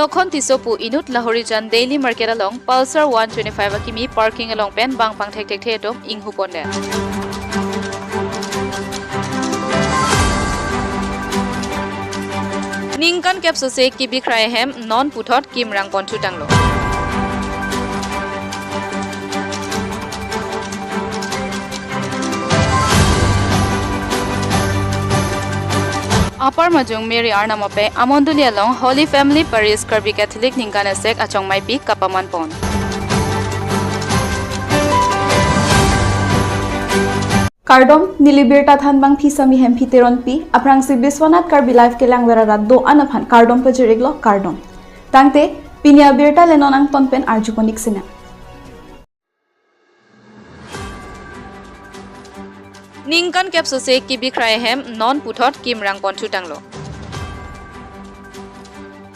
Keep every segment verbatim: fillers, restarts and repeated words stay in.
Lokhon Tisso pu inut Lahorijan Daily Market along Pulsar one twenty-five akimi parking along pen bang pangthekthekthe atum inghupondet. Ningkan kep sose kibikhrai ahem non puthot kim rangpon thutanglo. Upper Majung Mary Arnam Apei amondoli along Holy Family Parish Karbi Catholic ningkan esek achongmaipi kapamanpon. Kardom, neli birta thanbang Phisami Hemphi Teronpi, aphrangsi Biswanath Karbi Live kelangver arat do-an aphan kardom pajir-iklo, kardom. Tangte, pini abirta le non angton pen arjupon-ik sinang. Ningkan kep sose kibikhrai ahem non puthot kim rangpon thutanglo.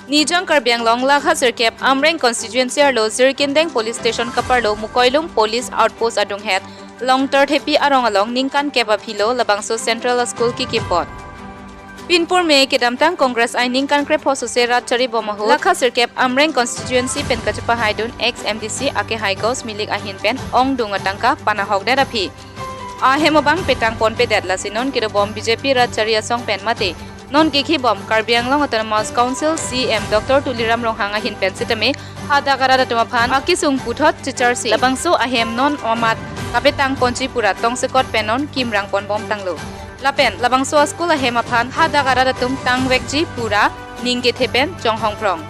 Nijang Karbi Anglong lakha sirkep Amreng constituency arlo Jirikindeng police station kaparlo Mukoilum police outpost adunghet Longtar Thepi arong along ningkan kep aphilo labangso central school kikimpon. Pinpur me kedamtang Congress ai ningkan krepho sose rat charibom ahut lakha sirkep Amreng constituency pen kachepahaidun ex M D C akehai Gauss Milik ahin pen ongdung atangka panahokdet aphi ahem abang petangponpedet, lasi non kedobom B J P rat chari asong pen mate non kekhibom Karbi Anglong Autonomous Council C E M Doctor Tuliram Ronghang ahin pen sitame hadak arat atum aphan akesung puthot checharsi labangso ahem non amat kapetangponji pura tongsekot pen non kim rangponbomtanglo. Lapen labangso school ahem aphan hadak arat atum tangvekji pura ning kethe pen chonghongphrong.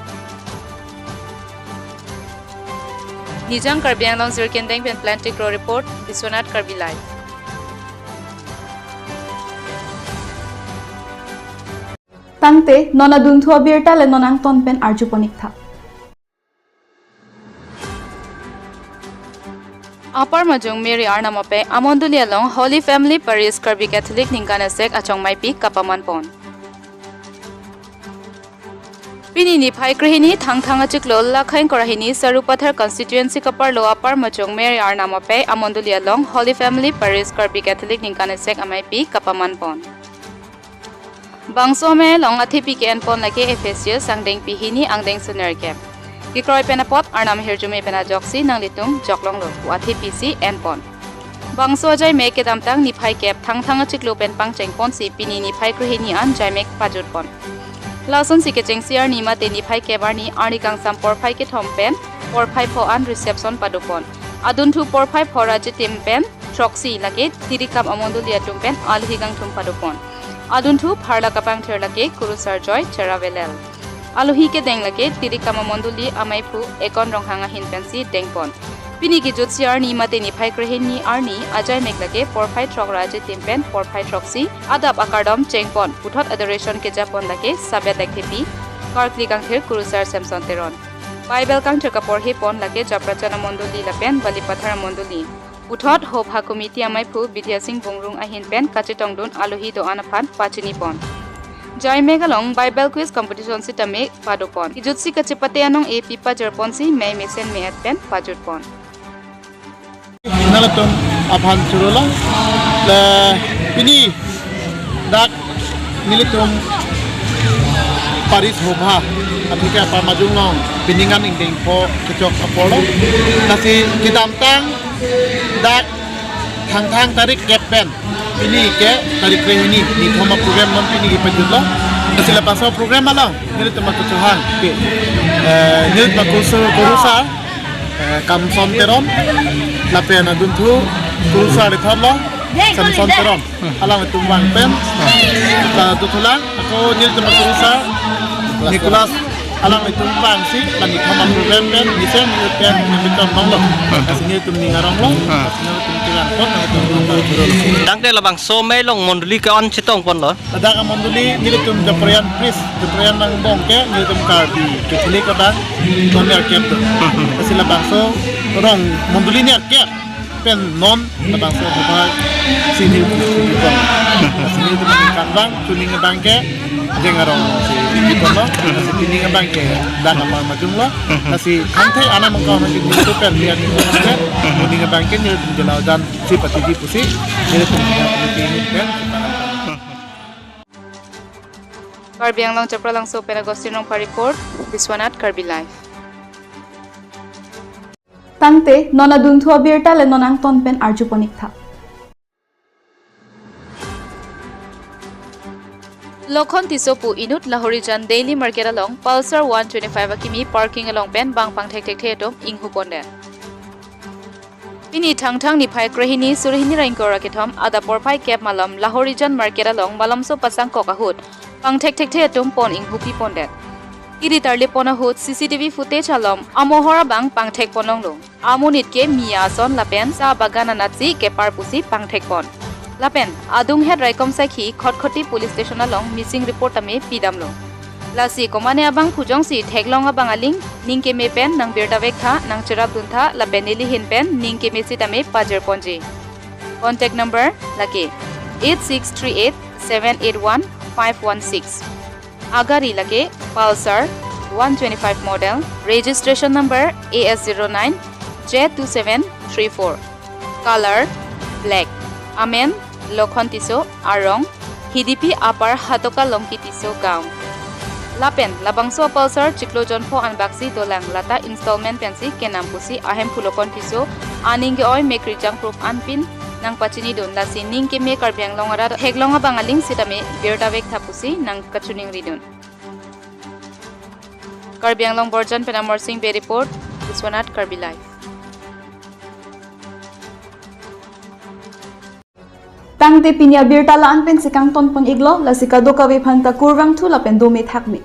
Nijang Karbi Anglong Jirikindeng pen Plantic Row Report, Biswanath Karbi Live. Tangte, non adunthu abirta le non angton pen arjupon-iktha. Upper Majung Mary Arnam Apei amondoli along Holy Family Parish Karbi Catholic ningkan esek achongmaipi kapamanpon. Pini niphai krehini Thangthang achiklo lakhain korahini Sarupathar constituency kaparlo Upper Majung Mary Arnam Apei amondoli along Holy Family Parish Karbi Catholic ningkan esek amaipi kapamanpon. Bangso amei along athepi ke-enpon lake Ephesus angdengpi hini angdengso nerkep. Kekroi pen apot Arnam ahirjume pen ajoksi nanglitum joklonglo pu athepi si enpon. Bangso ajaimek kedamtang niphai kep Thangthang achiklo pen pangchengponsi pini niphai krehini an jaimek pajutpon. Lasonsi kechengsi arni mate niphai kep arni, arni kangsam porphai kethom pen porphai pho an reception padopon. Adunthu porphai pho ra achitim pen throksi lake Tirikam amondoli atum pen alohi kangthum padopon. Adunthu pharla kapangthir lake Kurusar Joy Cheravelel. Alohi kedeng lake Tirikam amondoli amaiphu Ekon Ronghang ahin pensi dengpon. Pini kejutsi arni mate niphai krehini arni ajaimek lake porphai throk ra achitim pen porphai throksi adap akardom chengpon puthot adoration kejapon lake Sabet Lekthepi, karkli kangthir Kurusar Samson Teron. Bible kangthir kaporhepon lake Japrachan amondoli lapen Balipathar amondoli. Puthot Hobha Committee amaiphu Bidya Sing Bungrung ahin pen kachetongdun alohi do-an aphan pachinipon. Jaimek along Bible quiz competition sitame padopon. Kejutsi kachepate anong epi pajirponsi mei mesen me-et pen pajutpon. Nangtum aphan chorolo. Le pini dak nelitum Parish Hobha atheke Upper Majung along pining an ingdeng pho kechok apotlo. Lasi kedamtang dak Thangthang tarik kep pen pini ke tarik krehini, nithom aprogram non pini kepajutlo. Lasi labangso aprogram along nelitum akechohang ke, eh, nelitum akurusar, kurusar, eh, Kamson Teron, lapen adunthu kurusar ithom lo, Samson Teron. Alanglitum vang pen ta dothulang, ako nelitum akurusar Nicholas, alanglitum vangsi la nithom aprogram pen mesen pen nelitum longlo. Lasi nelitum ning aronglo, lasi nelitum tirang pon, nelitum longlo. Tangte labangso amei along mondoli ke-en chetongponlo. Ladak amondoli nelitum Japrayan Priest, Japrayan angbong ke nelitum Karbi Catholic abang non nerkep do. Lasi labangso rong mondoli nerkep pen non labangso Hobha si nelitum pon. Lasi nelitum ningkan abang, chuning abang ke Jeng Arong si ponlo. Lasi pining abang ke dak Upper Majung lo. Lasi kangthai anam angkang hati nelitum pen lian nelitum ke, chuning abang ke nelitum jelajan si patiji pusi nelitum nelitum pen. Karbi Anglong Chapralangso pen Augustine Rongphar report, Biswanath Karbi Live. Tangte, non adunthu abirta le non angton pen arjupon-ik tha. Lokhon Tisso pu inut Lahorijan Daily Market along Pulsar one twenty-five akimi parking along pen bang pangthek thekthe atum inghupondet. Pini Thangthang niphai krehini surhini ra ingkoi ra kethom adap porphai kep malom Lahorijan Market along malomso pasang kok ahut pangthek thekthe atum pon inghupipondet. Iri tarlipon ahut C C T V footage along amohor abang pangthekpon longlo. Amonit ke miya ason lapen sa bagan anatsi kepar pusi pangthekpon. Lapen adunghet raikom sakhi Khatkhati Police Station along missing report tame pidamlo. Lasi komane abang phujongsi theklong abang aling ning keme pen nang birta vektha, nang cherapduntha lapen nelihin pen ning keme sitame pajirponji. Contact number lake eight six three eight seven eight one five one six. Agari lake Pulsar one twenty-five model, registration number A S zero nine J two seven three four. Color black. Amen Lokhon Tisso, arong Hidipi, Upper Hatoka Longki Tisso Gaon. Lapen labangso Pulsar chiklo jonpho anbaksi dolang, lata installment pensi kenam pusi ahemphu Lokhon Tisso aning ke-oi mekri jangprup anpin nangpachinidun. Lasi ning keme Karbi Anglong arat theklong abang aling sitame birta vektha pusi nangkachiningridun. Karbi Anglong Borjan pen Amar Singh Bey report, Biswanath Karbi Live. Tangte pini abirta la-an pensi kangtonpon-iklo, lasi kadokave aphanta kurvangthu lapen dome thakme.